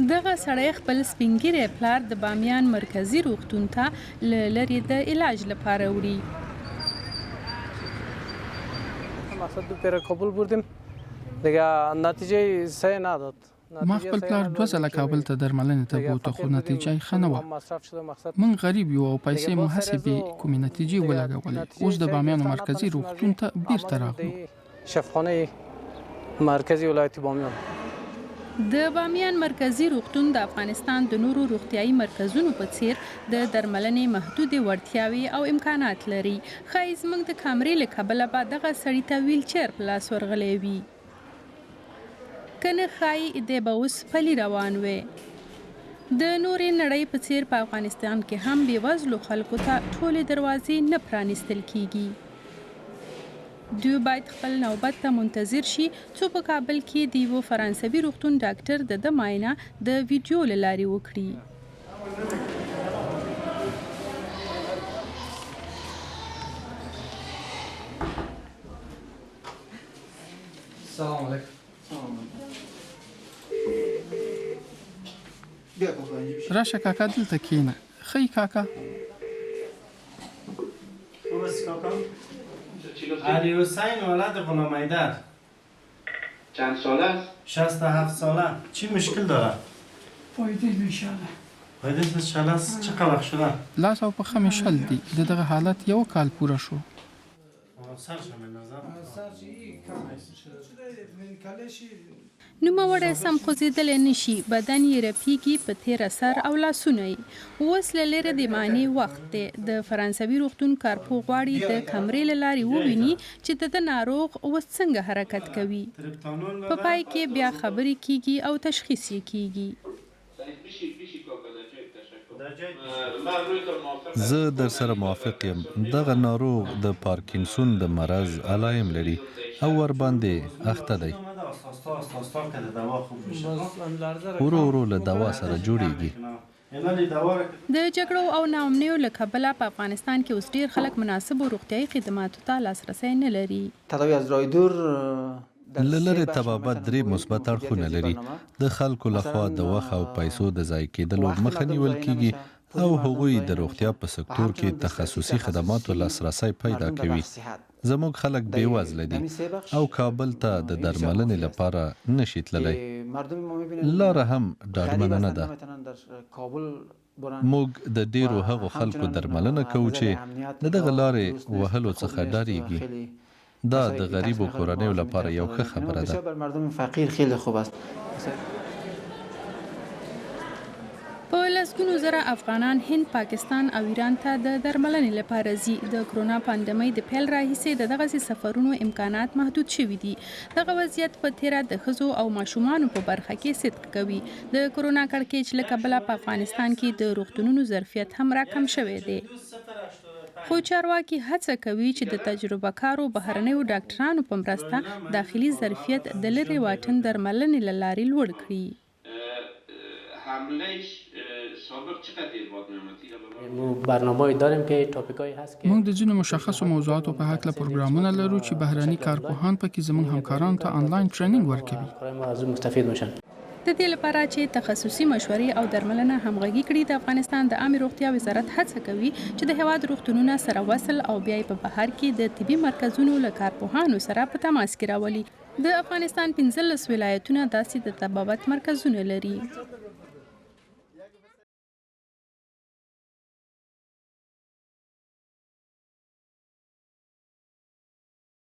دغه سړی خپل سپین ږیری پلار د بامیان مرکزي روغتون ته له لرې د علاج لپاره وړي. ما خپل پلار دوه ځله کابل ته درملنې ته بوته خو نتیجه یې ښه نه وه. موږ غریب یو او پیسې مو هسې بې کومې نتیجې ولګولې. اوس د بامیانو مرکزي روغتون ته بیرته راغلو. شفخانه مرکزی ولایت بامیان. د بامیان مرکزي روغتون د افغانستان د نورو روغتیايي مرکزونو په څېر د درملنې محدودې وړتیاوې او امکانات لري. ښايي زموږ د کامرې له کبله به دغه سړي ته ویلچیر په لاس ورغلی وي. که نه ښايي دی به اوس پلي روان وی. د نورې نړۍ په څېر په افغانستان کې هم بېوزلو خلکو ته ټولې دروازې نه پرانیستل کېږي. دوی باید خپل نوبت ته منتظر شي څو په کابل کې د یوه فرانسوي روغتون ډاکټر د ده معاینه د ویډیو له لارې وکړي. سلام علیکم. راشه کاکا دلته کینه. ښه یی کاکا؟ علی حسین ولد غلام حیدر. چند ساله است؟ 67 ساله. چی مشکل داره؟ پایدل می شله. پایدل شله است؟ چقدر وقت شده؟ لاس او پښه مې شل دي. د دغه حالت یو کال پوره شو. نوموړی سم خوځېدلی نه شي، بدن یې رپېږي، په تېره سر او لاسونه یې. اوس له لرې د معاینې وخت دی. د فرانسوي روغتون کارپوه غواړي د کمرې له لارې وویني چې د ده ناروغ اوس څنګه حرکت کوي. په پای کې بیا خبرې کېږي او تشخیص یې کېږي. زه درسره موافق یم، دغه ناروغ د پارکینسون د مرض علایم لري او ورباندې اخته دی. ورو ورو له دوا سره جوړېږي. د جګړو او ناامنیو له کبله په افغانستان کې اوس ډېر خلک مناسبو روغتیايي خدماتو ته لاسرسی نه لري. تداوی از راه دور له لرې طبابت درې مثبت اړخونه لري، د خلکو له خوا د وخت او پیسو د ضایع کېدلو مخه نیول کېږي او هغوی د روغتیا په سکتور کې تخصصي خدماتو لاسرسی پیدا کوي. زموږ خلک بې وزله دي او کابل ته د درملنې لپاره نه شي تللی. لاره هم ډاډمنه نه ده. موږ د ډېرو هغو خلکو درملنه کوو چې د دغه لارې وهلو څخه ډارېږي. دا د غریبو کورنیو لپاره یو ښه خبره ده. په لسګونو زره افغانان هند، پاکستان او ایران ته د درملنې لپاره ځي. د کرونا پاندمۍ د پیل راهیسې د دغسې سفرونو امکانات محدود شوي دي. دغه وضعیت په تېره د ښځو او ماشومانو په برخه کې صدق کوي. د کرونا کړکېچ له کبله په افغانستان کې د روغتونونو ظرفیت هم راکم شوی دی. خو چارواکي هڅه کوي چې د تجربه کارو بهرنیو ډاکټرانو په مرسته داخلي ظرفیت د لرې واټن درملنې له لارې لوړ کړي. موږ د ځینو مشخصو موضوعاتو په هکله پروګرامونه لرو چې بهرني کارپوهان پکې زموږ همکارانو ته انلاین ټریننګ ورکوي. د دې لپاره چې تخصصي مشورې او درملنه همغږي کړي، د افغانستان د عامې روغتیا وزارت هڅه کوي چې د هېواد روغتونونه سره وصل او بیا یې په بهر کې د طبي مرکزونو له کارپوهانو سره په تماس کې راولي. د افغانستان 15 ولایتونه داسې د طبابت مرکزونه لري.